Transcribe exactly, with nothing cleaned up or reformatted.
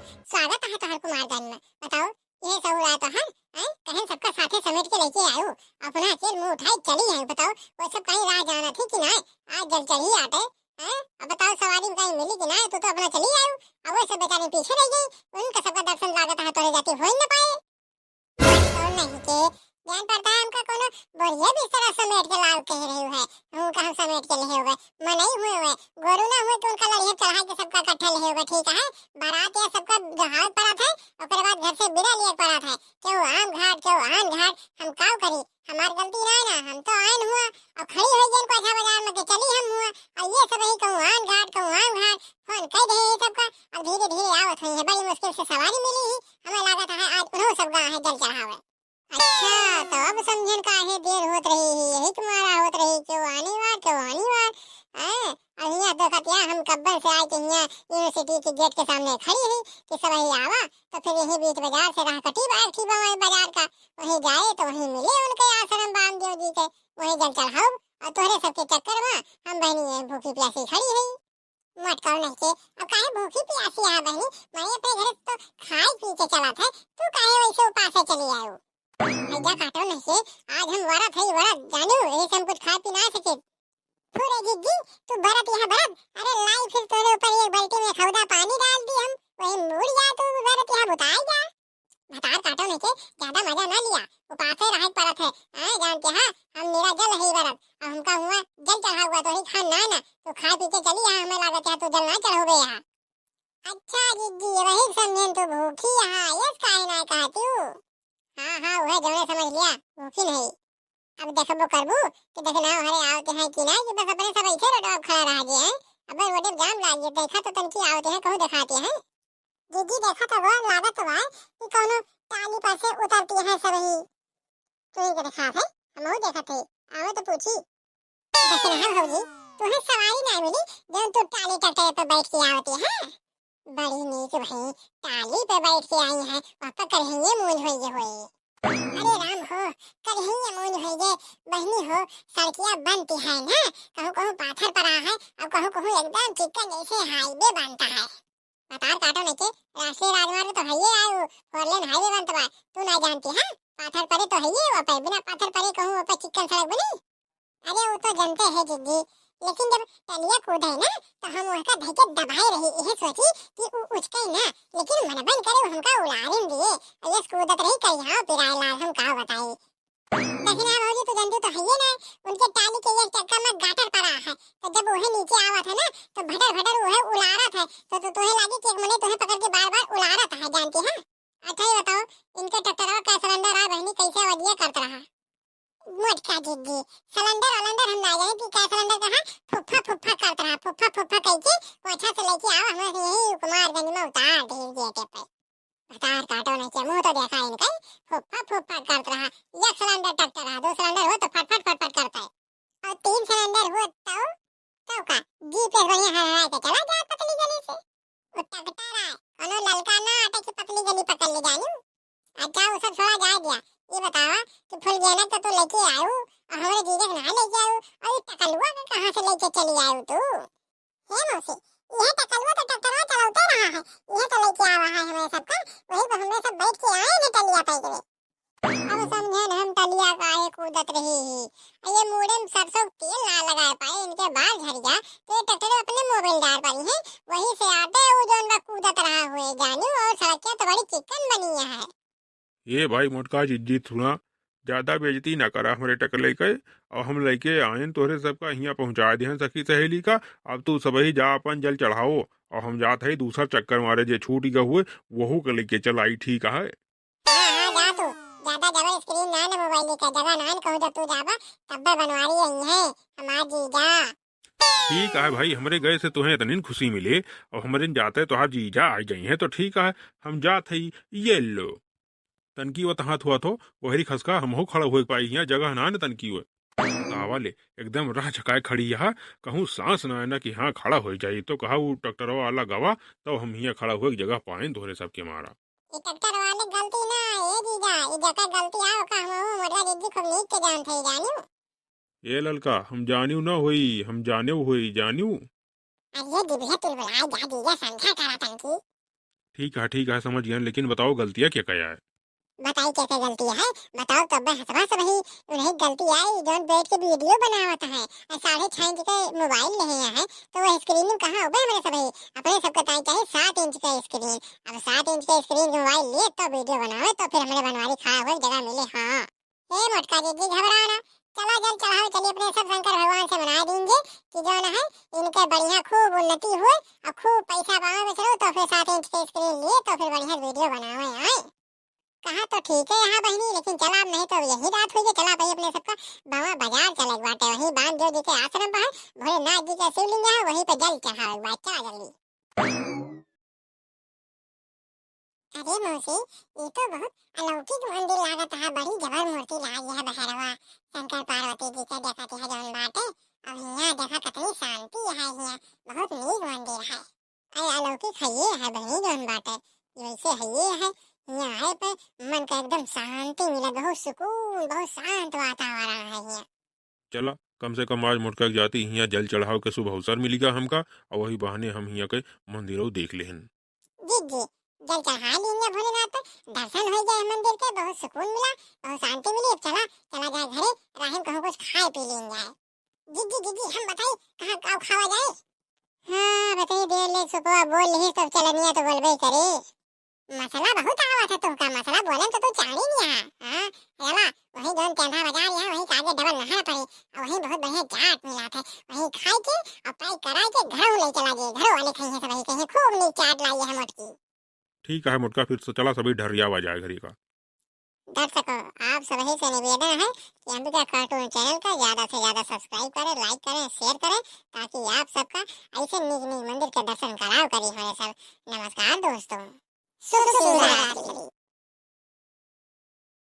स्वागत है तोहर कुमारगंज में। बताओ, ये सब हुआ तो है, हैं? कहन सबका साथे समेट के लेके आयो। अपना अकेल मुंह उठाई चली आई। बताओ, वो सब कहीं राह जाना थी कि ना? आज जल चढ़ी आटे, हैं? अब बताओ, सवारी में कहीं मिली कि ना? तू तो अपना चली आयो। अब वो सब बेचारे पीछे रह गई, उनका सबका दर्शन लागत है तोरे जाती हो ही ना पाए। और नहीं के, ज्ञान प्रधान का कोनो बोरिया बिस्तर समेट के लाओ कह रही है। उनका हम समेट के ले हुए, मनई हुए हुए, गोरू ना हुए तो उनका लड़िया चढ़ा के सबका इकट्ठा ले हुए, ठीक है? बारात या सबका जहाज पड़ा था, ओकरे बाद घर से बिदा लिए पड़ा था। क्यों आम घाट, क्यों आन घाट, हम काव करी? हमार गलती ना है ना, हम तो आयन हुआ और खड़ी हो गई कोठा बाजार में के चली हम हुआ, और ये सब यही कहूँ आन घाट, कहूँ आम घाट, फोन कर दे ये सबका। अब धीरे धीरे आवत हुई है, बड़ी मुश्किल से सवारी मिली ही, हमें लागत है आज उन्हों सब गा है जल चढ़ावे। अच्छा, तो अब समझन काहे देर होत रही ही, यही तुम्हारा होत रही, क्यों आनी वार, क्यों आनी वार, हैं? अब हियाँ देखत या हम कब्बन से आए के हियाँ यूनिवर्सिटी के गेट के सामने खड़ी ही कि सब यही आवा, तो फिर यही बीच बाजार से राह कटी बा, ठीक बा बाजार का, वहीं जाए तो वहीं मिले उनके आश्रम बामदेव जी के, वहीं जल चढ़ाओ। और तोहरे सबके चक्कर में हम बहनी ये भूखी प्यासी खड़ी है। मटकाऊ नहीं के, अब काहे भूखी प्यासी है बहनी? मैं अपने घर से तो खाए पी के चलत है, तू काहे वैसे उपासे चली आयो? भैया काटो नहीं के, आज हम व्रत है, व्रत जानू, यही से हम कुछ खा पी ना सके। पूरे जिज्जी, तू बरत यहाँ बरत, अरे लाई फिर तोरे ऊपर एक बाल्टी में खौदा पानी डाल दी हम, वही मुड़ जा तू बरत यहाँ बुताई जा। भतार काटो नहीं के, ज्यादा मजा ना लिया, उपासे रहे परत है। हाँ, जानते हाँ, हम मेरा जल है बरत, और हमका हुआ जल चढ़ा हुआ तो ही खान ना ना, तो खाए पी के चली यहाँ, हमें लागत है तू जल ना चढ़ोगे यहाँ। अच्छा जिज्जी, वही समझेन तू भूखी यहाँ, यस काहे ना कहती हूँ। हाँ, हाँ, वह जौने समझ लिया, भूखी नहीं। अब देखबो करबू कि देखना हरे आवते हैं कि ना, कि बस अपने सब ऐसे रोडवा खड़ा रह गए हैं। अब रोडे जाम लाग गए, देखा तो तनकी आवते हैं, कहूँ दिखाते हैं। दीदी देखा तो वो लागत तो है कि कौनो टाली पर से उतरती है सब ही। तू ही के देखा है, हम वो देखा थे, आवे तो पूछी। देखना भौजी, तुम्हें सवारी ना मिली, जौन तू टाली टट्टे पे बैठ के आवती है। बड़ी नीक भई, टाली पे बैठ के आई है, वहाँ पर करहिए मूंज होइए होए। अरे राम हो, करहिए मूंज होइए, बहनी हो, सड़किया बनती है ना, कहूँ कहूँ पाथर पड़ा है, और कहूँ कहूँ एकदम चिक्कन जैसे हाईवे बनता है। भतार काटो नहीं के, राष्ट्रीय राजमार्ग तो है ये आयो, four lane highway बनत बा, तू ना जानती है, पाथर पड़े तो है ये, वो पे बिना पाथर पड़े कहूँ वो पे चिक्कन सड़क बनी। अरे वो तो जनते है जिज्जी, लेकिन जब टलिया कूदे ना तो हम वहका धइके दबाए रही, यह सोची कि उ उचके ना, लेकिन मन बन करे हमका उलारिन दिए, और ये कूदत रही करिया पिराए लाल, हम का बताई। दखिना भौजी तू जनती तो हइये ना, उनके टाली के एक चक्का में गाटर पड़ा है, तो जब वह नीचे आवत है ना तो भटर भटर वह उलारत है, तो, तो तोहे लागे कि एक मने तोहे पकड़ के बार बार उलारत है, जानती है। अच्छा ये बताओ, इनके ट्रैक्टरवा का सिलेंडर आ बहनी कैसे वजिया करत रहा? मोटका जिज्जी, सिलेंडर वलेंडर हम ना जाने कि का सिलेंडर कहा फुफ्फा फुफ्फा करत रहा, फुफ्फा फुफ्फा कह के कोठा से लेके आवा, हमें यही कुमारगंज में उतार दे गेटे पे। भतार काटो नहीं के मुंह तो देखा इनका, फुफ्फा फुफ्फा करत रहा, एक सिलेंडर ट्रैक्टर रहा, दो सिलेंडर हो तो फटफट फटफट करता है, और तीन सिलेंडर हो तो, तो का जीप से बढ़िया हरा के चला जाए पतली गली से। वो ट्रैक्टर है, कोनो ललका ना आटे की पतली गली पकड़ ले जानी। अच्छा वो सब छोड़ा जाए दिया, ये बतावा कि फुलगेना तो तू लेके आयो और हमारे जीजा के ना लेके आयो, और ये टकलुआ के कहाँ से लेके चली आयो तू? हे मौसी, यह टकलुआ तो ट्रैक्टरवा चलाते रहा है, यह तो लेके आवा है हमारे सबका, वही पर हमने सब बैठ के आए ना टलिया पे गए। अब समझे न हम टलिया काहे कूदत रही ही। ये मूड़े में सरसों के तेल ना लगाए पाए, इनके बाल झड़ गया, तो ये ट्रैक्टर अपने मोबिल डार पड़ी है, वही से आटे वो जौन बा कूदत रहा हुए जानी, और सड़किया तो बड़ी चिकन बनी है। ये भाई मोटका जिज्जी सुना, ज्यादा बेइज्जती ना करा हमरे टकले के, और हम लेके आयन तोहरे सबका हियाँ पहुँचा देहन सखी सहेली का। अब तू सबही जा अपन जल चढ़ाओ, और हम जात है दूसर चक्कर मारे जे छूट गए हुए, वहू के लेके चलाई, ठीक है? हाँ, हाँ, जा तू। ज्यादा डबल स्क्रीन ना ना मोबाइल का, जगह ना न कहूँ जब तू जाबा, तब्बे बनवारी आई है हमार जीजा। ठीक है भाई, हमरे गए से तुहें इतनी खुशी मिले, और हमरे जाते तोहार जीजा आ जाई है तो ठीक है, हम जात है। ये लो। तनकी वत हाथ हुआ थो, वहरी खसका हमहू खड़ा हुए पाई हियाँ, जगह ना न तनकी हुए। बतावा ले, एकदम राह झकाए खड़ी यहाँ, कहूँ सांस ना आना कि हाँ खड़ा हो जाई, तो कहा वो ट्रैक्टरवा वाला गवा, तब हम हियाँ खड़ा हुए जगह पाए तोहरे सबके मारा। ई ट्रैक्टर वाले गलती ना, ए जीजा, ई जकर गलती आ, ओका हमहू मोटका जिज्जी खूब नीक के जानत हई, जानियो। ए ललका, हम जानियो ना होई, हम जानेव होई, जानियो। अरे जीभिया तुलबुलाए जा जीजा, समझा करा तनकी। ठीक है, ठीक है, समझ गए, लेकिन बताओ गलतिया क्या क्या है? बताई क्या क्या गलती है? बताओ तब मैं हंसवा सबही। उन्हीं गलती आई जौन बैठ के वीडियो बनावत है, और साढ़े छह इंच के मोबाइल लेहे हैं, तो वो स्क्रीन कहाँ होबे हमरे सबही? अपने सबके ताई चाहे सात इंच के स्क्रीन। अब सात इंच के स्क्रीन के मोबाइल लिए तो वीडियो बनावे, तो फिर हमरे बनवारी खा हुए जगह मिले। हाँ, ए मोटका जीजी, घबराओ ना, चला जल चढ़ावे चली अपने सब शंकर भगवान से मना दीजिए कि जौन है इनके बढ़िया खूब उन्नति हुए और खूब पैसा पावे बेचारो, तो फिर सात इंच के स्क्रीन लिए तो फिर बढ़िया वीडियो बनावे आए। कहा तो ठीक है यहाँ बहनी, लेकिन चला अब नहीं तो यही रात हुई है, चला भाई अपने सबका बाबा बाजार चले के बाटे, वहीं बांध जो जी के आश्रम पर है, भोलेनाथ जी के शिवलिंग है, वहीं पे जल चढ़ावे के बाद चला जल्दी। अरे मौसी, ये तो बहुत अलौकिक मंदिर लागत है, बड़ी जबर मूर्ति लाई है भैरवा शंकर पार्वती जी के, देखत है जौन बाटे। अब हियाँ देखा कितनी शांति है हियाँ, बहुत नीक मंदिर है। अरे अलौकिक है ये है बहनी जौन बाटे, ये वैसे है ये है, हियाँ आए पे मन का एकदम शांति मिला, बहुत सुकून, बहुत शांत वातावरण है हियाँ। चला, कम से कम आज मोटका के जाति हियाँ जल चढ़ाव के शुभ अवसर मिलिगा हमका, और वही बहाने हम हियाँ के मंदिरौ देख लेहन। जी, जी, जल चढ़ा लीन जा भोलेनाथ पे, दर्शन हो जाए मंदिर के, बहुत सुकून मिला, बहुत शांति मिली। अब चला, चला जाए घरे, राहिम कहूँ कुछ खाए पी लीन जाए। जी, जी, जी, जी, हम बताई कहाँ का खावा जाए? हाँ, बताई देर ले सुपवा बोल लिही, तब चलनिया तो बोलबे करे। मसला बहुत आवत है तुमका, मसला बोले तो तू चाड़ी नहीं है। हाँ, चला, वही जौन टेंधा बाजार है, वही के आगे डबल नहर पड़ी, और वही बहुत बढ़िया चाट मिला था, वही खाए के और पैक कराए के घरों ले चला जाए, घरों वाले खाई है सब, वही कहीं खूब नीक चाट लाई है मोटकी। ठीक है मोटका, फिर तो चला सभी ढरियावा जाए घरी का। दर्शकों, आप सभी से निवेदन है कि अंबिका कार्टून चैनल का ज्यादा से ज्यादा सब्सक्राइब करें, लाइक करें, शेयर करें, ताकि आप सबका ऐसे नीक नीक मंदिर के दर्शन कराव करी हमें सब। नमस्कार दोस्तों, शुभ शिवरात्रि।